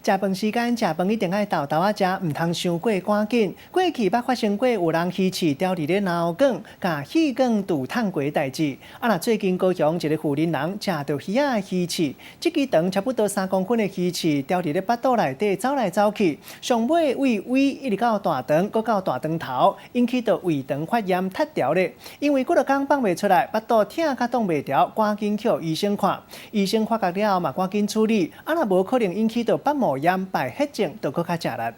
食飯時間，食飯一定愛沓沓仔食，毋通傷過趕緊。過去捌發生過有人魚翅牢佇咧嚨管，共氣管拄迵過代誌。啊，若最近高雄一個婦人人食著魚仔魚翅，這支長差不多3公分的魚翅牢佇咧腹肚內底走來走去，上尾對胃一直到大腸，閣到大腸頭，引起著胃腸發炎脫牢咧。因為幾若工放袂出來，腹肚疼甲擋袂牢，趕緊去予醫生看。醫生發覺了後嘛，趕緊處理。啊，若無可能引起著腹膜炎、敗血症，就閣較食力。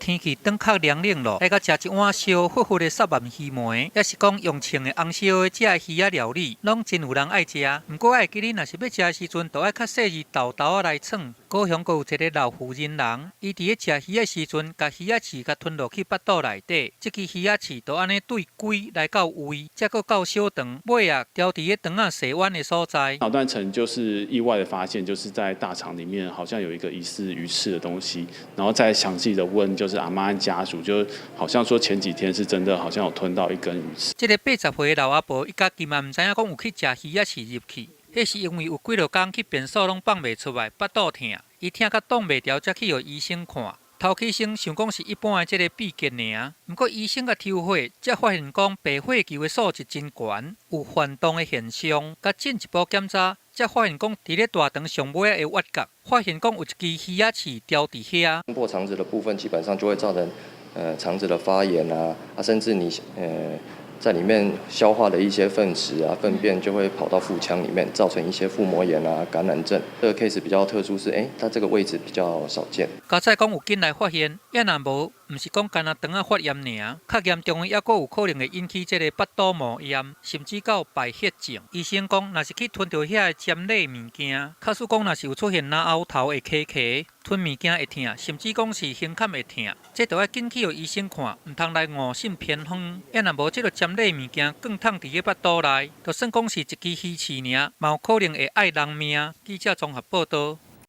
天氣轉較涼冷咯，來共食一碗燒火火的虱目魚糜，抑是講用穿的紅燒的這魚仔料理，攏真有人愛食。毋過愛記得，若是欲食的時陣，就愛較細膩沓沓仔來吮。高雄閣有一个老婦人人，伊佇咧食魚仔時陣，共魚仔翅共吞落去腹肚內底，這支魚仔翅就按呢對胃來到胃，才閣到小腸，尾仔牢佇咧腸仔踅彎的所在。腦斷層就是意外的發現，就是在大腸裡面好像有一個疑似魚翅的東西，然後再詳細的問，就是阿媽家屬，就好像說前幾天是真的，好像有吞到一根魚翅。這个80歲的老阿婆，伊家己嘛毋知影講有去食魚仔翅入去，彼是因為有幾落工去便所攏放袂出來，腹肚疼，伊疼甲擋袂牢，才去予醫生看。頭起先想講是一般的這个秘結爾，毋過醫生共抽血，才發現講白血球的數值真懸，有泛動的現象。共進一步檢查，才發現講佇咧大腸上尾的挖角，發現講有一支魚仔翅牢佇遐。破腸子的部分，基本上就會造成腸子的發炎啊，啊甚至你在裡面消化的一些糞食啊、糞便就會跑到腹腔裡面，造成一些腹膜炎啊、感染症。這個 case 比較特殊是，它這個位置比較少見。佳哉講有緊來發現，抑若無，毋是講干焦腸仔發炎爾，較嚴重的抑閣有可能會引起這个腹肚膜炎，甚至到敗血症。醫生講，若是去吞著遐个尖銳物件，假使講若是有出現嚨喉頭會乾乾，吞物件會疼，甚至講是胸坎會疼，這著愛緊去予醫生看，毋通來誤信偏方。抑若無這个尖銳物件囥迵佇咧腹肚內，就算講是一支魚翅爾，嘛有可能會愛人命。記者綜合報導。